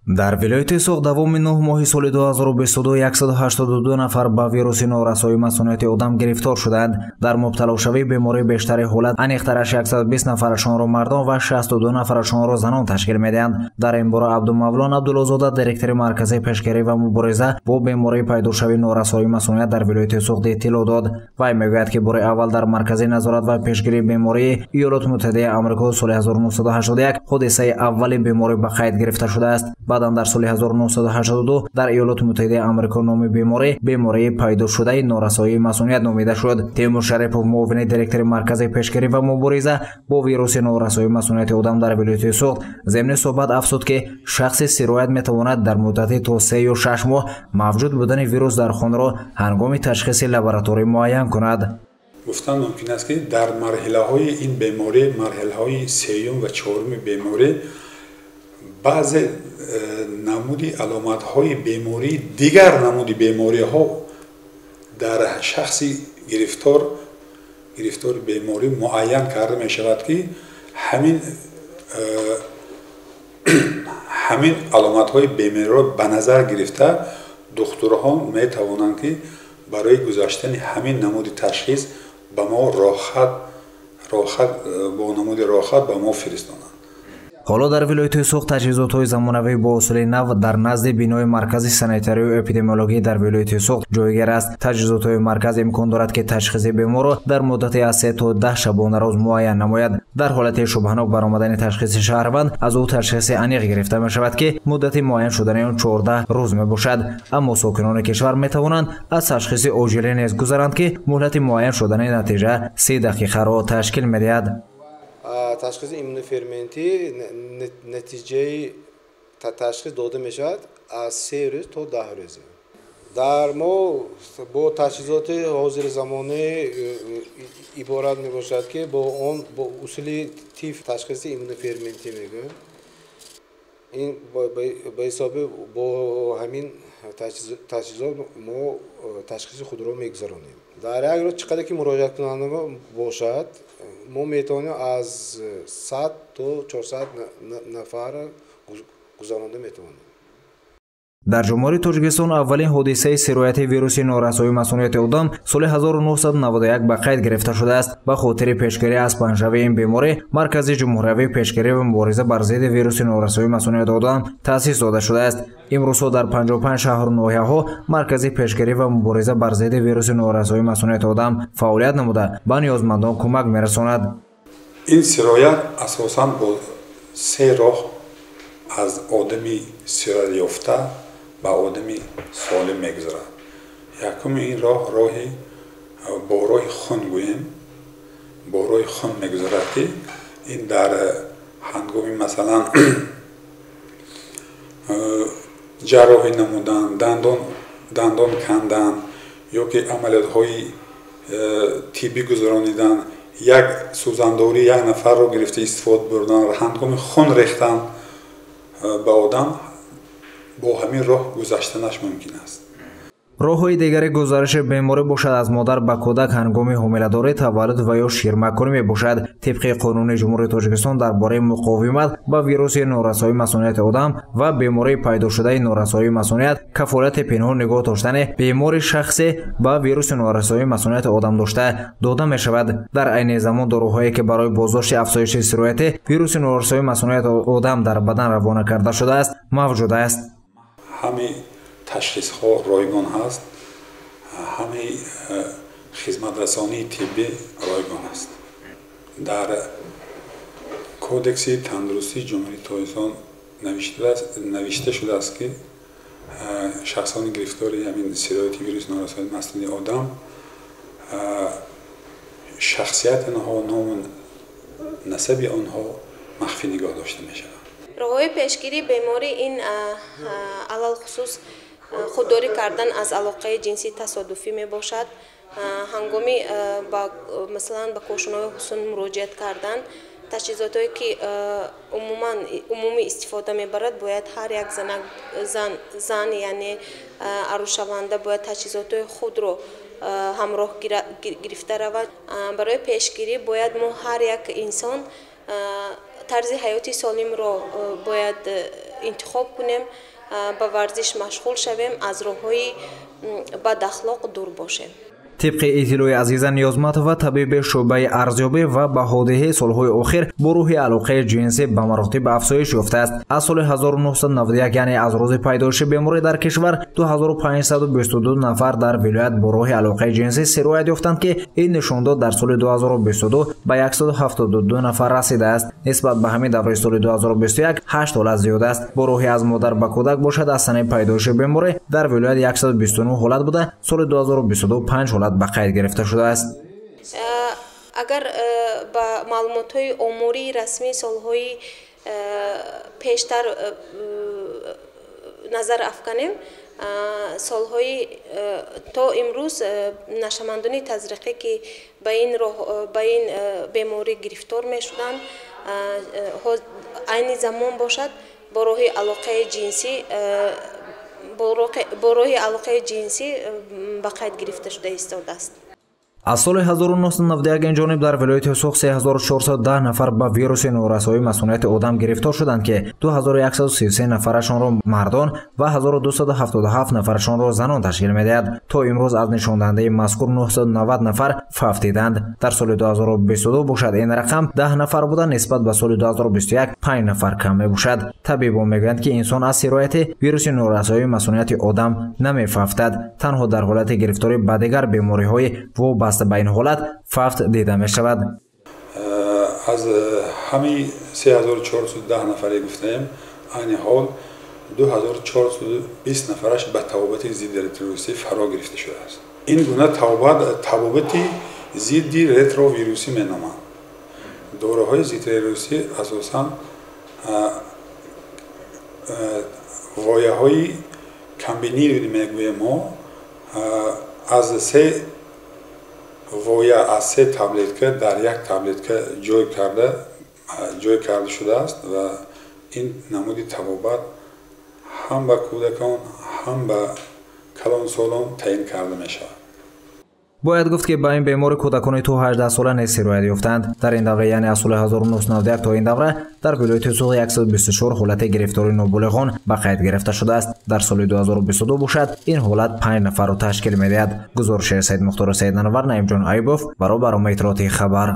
Дар вилояти Суғд давоми 9 моҳи соли 2022 182 нафар ба вируси норасоии масунияти одам гирифтор шуданд. Дар мубталошавии бемории бештари ҳолат аниқтараш 120 нафарашонро мардон ва 62 нафарашонро занон ташкил медиҳанд. Дар ин бора Абдумавлон Абдуллозода, директори Маркази пешгирӣ ва мубориза бо бемории пайдошавии норасоии масуният дар вилояти Суғд иттилоъ дод. Вай мегӯяд, ки бори аввал дар Маркази назорат ва пешгирии бемории Иёлоти Муттаҳидаи Амрико соли 1981 ҳодисаи аввали беморӣ ба қайд гирифта шудааст. Баъдан дар соли 1982 дар Иёлоти Муттаҳидаи Амрико номи беморӣ бемории пайдошудаи норасоии масуният номида шуд. Темур Шарипов, муовини директори Маркази пешгирӣ ва мубориза бо вируси норасоии масунияти одам дар вилояти Суғд, зимни суҳбат афзуд, ки шахси сироят метавонад дар муддати то 3 ё 6 моҳ мавҷуд будани вирус дар хунро ҳангоми ташхиси лабораторӣ муайян кунад. Гуфтан мумкин аст, ки дар марҳилаҳои ин беморӣ, марҳилаҳои сеюм ва чоруми беморӣ, баъзе намуди аломатҳои беморӣ, дигар намуди бемориҳо дар шахси гирифтори беморӣ муайян карда мешавад, ки ҳамин аломатҳои бемориро ба назар гирифта духтурҳо метавонанд, ки барои гузаштани ҳамин намуди ташхис ба мо роҳхат бо намуди роҳхат ба мо фиристонанд. Ҳоло дар вилояти Суғд таҷҳизотҳои замонавӣ бо усули нав дар назди бинои Маркази санитарию эпидемиологӣ дар вилояти Суғд ҷойгир аст. Таҷҳизотҳои марказ имкон дорад, ки ташхиси беморро дар муддати аз 3 то 10 шабонарӯз муайян намояд. Дар ҳолати шубҳанок баромадани ташхиси шаҳрванд аз ӯ ташхиси аниқ гирифта мешавад, ки муддати муайян шудани он 14 рӯз мебошад. Аммо сокинони кишвар метавонанд аз ташхиси оҷилӣ низ гузаранд, ки муҳлати муайян шудани натиҷа 30 дақиқаро ташкил медиҳад. Ташхиси иммуноферментӣ натиҷаи ташхис дода мешавад аз 3 рӯз то 10 рӯз. Дар мо бо таҷҳизоти ҳозири замонӣ иборат мебошад, ки бо он бо усули ТИФ, ташхиси иммуноферментӣ мегӯем, ин ба ҳисоби бо ҳамин таҷҳизот мо ташхиси худро мегузаронем. Дар як рӯз чӣ қадар ки муроҷиаткунанда бошад, мо метавонем аз 100 то 400 нафар гузаронда метавонем. Дар Ҷумҳурии Тоҷикистон аввалин ҳодисаи сирояти вируси норасоии масунияти одам соли 1991 ба қайд гирифта шудааст. Ба хотири пешгирӣ аз паҳншавии ин беморӣ Маркази ҷумҳуриявии пешгирӣ ва мубориза бар зидди вируси норасоии масунияти одам таъсис дода шудааст. Имрӯзҳо дар 55 шаҳру ноҳияҳо Маркази пешгирӣ ва мубориза бар зидди вируси норасоии масунияти одам фаъолият намуда, ба ниёзмандон кӯмак мерасонад. Ин сироят асосан бо се роҳ аз одами сироятёфта ба одами солим мегузарад. Якуми ин роҳ, роҳи бо роҳи хун гӯем, бо роҳи хун мегузарад, ки ин дар ҳангоми, масалан, ҷарроҳӣ намудан, дандон кандан ё ки амалиётҳои тиббӣ гузаронидан, як сӯзандорӣ як нафарро гирифта истифода бурдан, ҳангоми хун рехтан ба одам бо ҳамин роҳ гузаштанаш мумкин аст. Роҳҳои дигари гузариши беморӣ бошад аз модар ба кӯдак ҳангоми ҳомиладорӣ, таваллуд ва ё ширмаконӣ мебошад. Тибқи қонуни Ҷумҳурии Тоҷикистон дар бораи муқовимат ба вируси норасоии масунияти одам ва бемории пайдошудаи норасоии масуният, кафолати пинҳон нигоҳ доштани бемори шахсе ба вируси норасоии масунияти одам дошта дода мешавад. Дар айни замон доруҳое, ки барои боздошти афзоиши сирояти вируси норасоии масунияти одам дар бадан равона карда шудааст, мавҷуд аст. Ҳамаи ташхисҳо ройгон ҳаст, ҳамаи хизматрасонии тиббӣ ройгон аст. Дар Кодекси тандурустии Ҷумҳурии Тоҷикистон навишта шудааст, ки шахсони гирифтори ҳамин сирояти вируси норасоии масунияти одам шахсияти онҳо, ному насаби онҳо махфӣ нигоҳ дошта мешавад. Роҳҳои пешгирии беморӣ ин алалхусус худдорӣ кардан аз алоқаи ҷинсии тасодуфӣ мебошад. Ҳангоми масалан ба кошинои ҳусн муроҷиат кардан, таҷҳизотҳое, ки умуман умумӣ истифода мебарад, бояд ҳар як зан, яъне арӯсшаванда, бояд таҷҳизотҳои худро ҳамроҳ гирифта равад. Барои пешгирӣ бояд мо ҳар як инсон тарзи ҳаёти солимро бояд интихоб кунем, ба варзиш машғул шавем, аз роҳҳои бадахлоқ дур бошем. Тибқи иттилои Азиза Ниёзматова, табиби шӯъбаи арзёбӣ ва баҳодиҳӣ, солҳои охир бо рӯҳи алоқаи ҷинсӣ ба маротиб афзоиш ёфтааст. Аз соли 1991, яъне аз рӯзи пайдоиши беморӣ дар кишвар, 2522 нафар дар вилоят бо роҳи алоқаи ҷинсӣ сироят ёфтанд, ки ин нишондод дар соли 2022 ба 172 нафар расидааст. Нисбат ба ҳамин давраи соли 2021 8 ҳолат зиёд аст. Бо роҳи аз модар ба кӯдак бошад, аз санаи пайдоиши беморӣ дар вилоят 129 ҳолат буда, соли 2022 5 ҳолат ба қайд гирифта шудааст. Агар ба маълумотҳои омории расмии солҳои пештар назар афканем, солҳои то имрӯз нашъамандони тазриқӣ, ки ба ин беморӣ гирифтор мешуданд, айни замон бошад, бо роҳи алоқаи ҷинсӣ ба қайд гирифта шуда истодааст. Аз соли 1991 инҷониб дар вилояти Суғд 3410 нафар ба вируси норасоии масунияти одам гирифтор шуданд, ки 2133 нафарашонро мардон ва 1277 нафарашонро занон ташкил медиҳад. То имрӯз аз нишондиҳандаи мазкур 990 нафар фавтиданд. Дар соли 2022 бошад, ин рақам 10 нафар буда, нисбат ба соли 2021 5 нафар кам мебошад. Табибон мегӯянд, ки инсон аз сирояти вируси норасоии масунияти одам намефавтад. Танҳо дар ҳолати гирифторӣ ба дигар бемориҳои вобаста ба ин ҳолат фавт дида мешавад. Аз ҳамаи 3410 нафаре гуфтаем, айни ҳол 2420 нафараш ба табобати зидди ретровирусӣ фаро гирифта шудааст. Ин гуна табобати зидди ретровирусӣ меноманд. Доруҳои зидди ретровирусӣ асосан вояҳои комбинированӣ мегӯем мо, аз се воя, аз се таблетка дар як таблетка ҷой карда шудааст ва ин намуди табобат ҳам ба кӯдакон, ҳам ба калонсолон таъин карда мешавад. Бояд гуфт, ки ба ин бемори кӯдакони то 18 сола низ сироят ёфтанд. Дар ин давра, яъне аз соли 1991 то ин давра, дар вилояти Суғд 124 ҳолати гирифтории ноболиғон ба қайд гирифта шудааст. Дар соли 2022 бошад, ин ҳолат 5 нафарро ташкил медиҳад. Гузориши Саидмухтор Саиданвар, Наимҷон Аюбов, барои барномаи иттилоотии хабар.